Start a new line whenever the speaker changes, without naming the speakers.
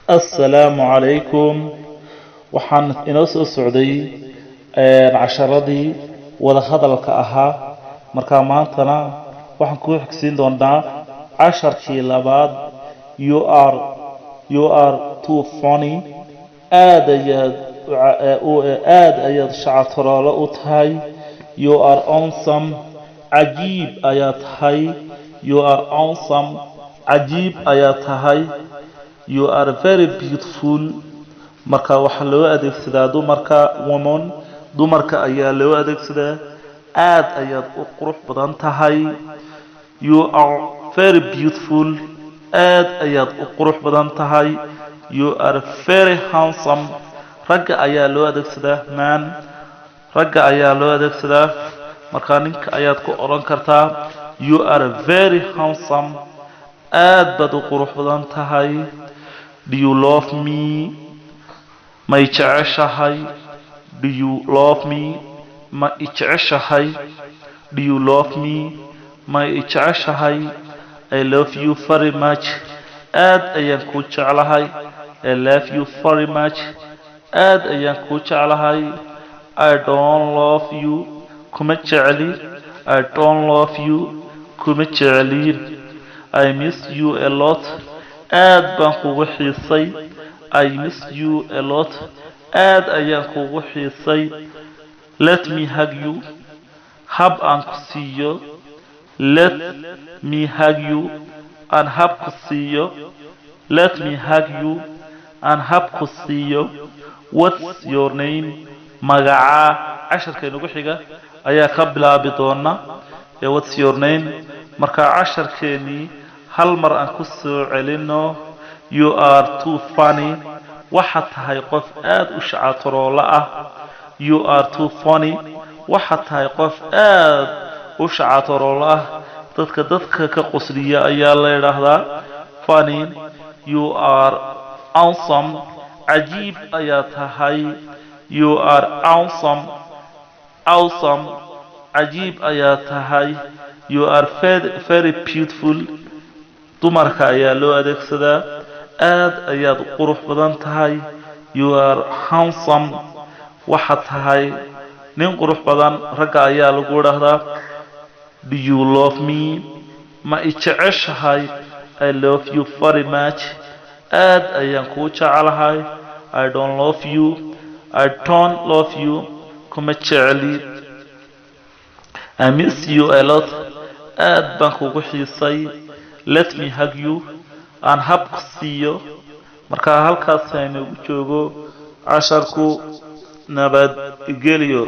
Assalaamu calaykum. Waxaan inoo soo socday casharadii wadahadalka ahaa. Markaa maantana waxaan kuu xigsiin doonaa casharkii labaad. You are too funny. Aad ayaad shacataroolo u tahay. You are awesome. Cajiib ayaa tahay. You are awesome. Cajiib ayaa tahay. You are very beautiful. Marka waxaa loo adeegsadaa dumarka, woman, dumarka ayaa loo adeegsadaa. Aad ayaad u qurux badan tahay. You are very beautiful. Aad ayaad u qurux badan tahay. You are very handsome. Ragga ayaa loo adeegsadaa, man, ragga ayaa loo adeegsadaa. Markaa ninka ayaad ku odhan kartaa "You are very handsome." Aad baad u qurux badan tahay. Do you love me? Ma i jeceshahay? Do you love me? Ma i jeceshahay? Do you love me? Ma i jeceshahay? I love you very much. Aad ayaan kuu jeclahay. I love you very much. Aad ayaan kuu jeclahay. I don't love you. Kuma jecli. I don't love you. Kuma jecli. I miss you a lot. Aad baan kugu xiisay. I miss you a lot. Aad ayaan kugu xiisay. Let me hug you. Hab aan ku siiyo. Let me hug you. Aan hab ku siiyo. Let me hug you. Aan hab ku siiyo. What's your name? Magacaa? Casharka inugu xiga ayaa ka bilaabi doona ee "What's your name?" Marka casharkeenii hal mar aan ku soo celino. You are too funny. Waxaad tahay qof aad u shacataroola ah. You are too funny. Waxaad tahay qof aad u shacataroola ah. Dadka dadka ka qosliya ayaa la idhaahdaa funny. You are awesome. Cajiib ayaa tahay. You are awesome. Awesome. Cajiib ayaa tahay. You are very, very beautiful. Dumarka ayaa loo adeegsadaa. Aad ayaad u qurux badan tahay. You are handsome. Waxaad tahay nin qurux badan. Ragga ayaa lagu idhaahdaa. Do you love me? Ma i jeceshahay? I love you very much. Aad ayaan kuu jeclahay. I don't love you. I don't love you. Kuma jecli. I miss you a lot. Aad baan kugu xiisay. Let me hug you. Aan hab ku siiyo. Markaa halkaas aynagu joogo casharku. Nabadgelyo.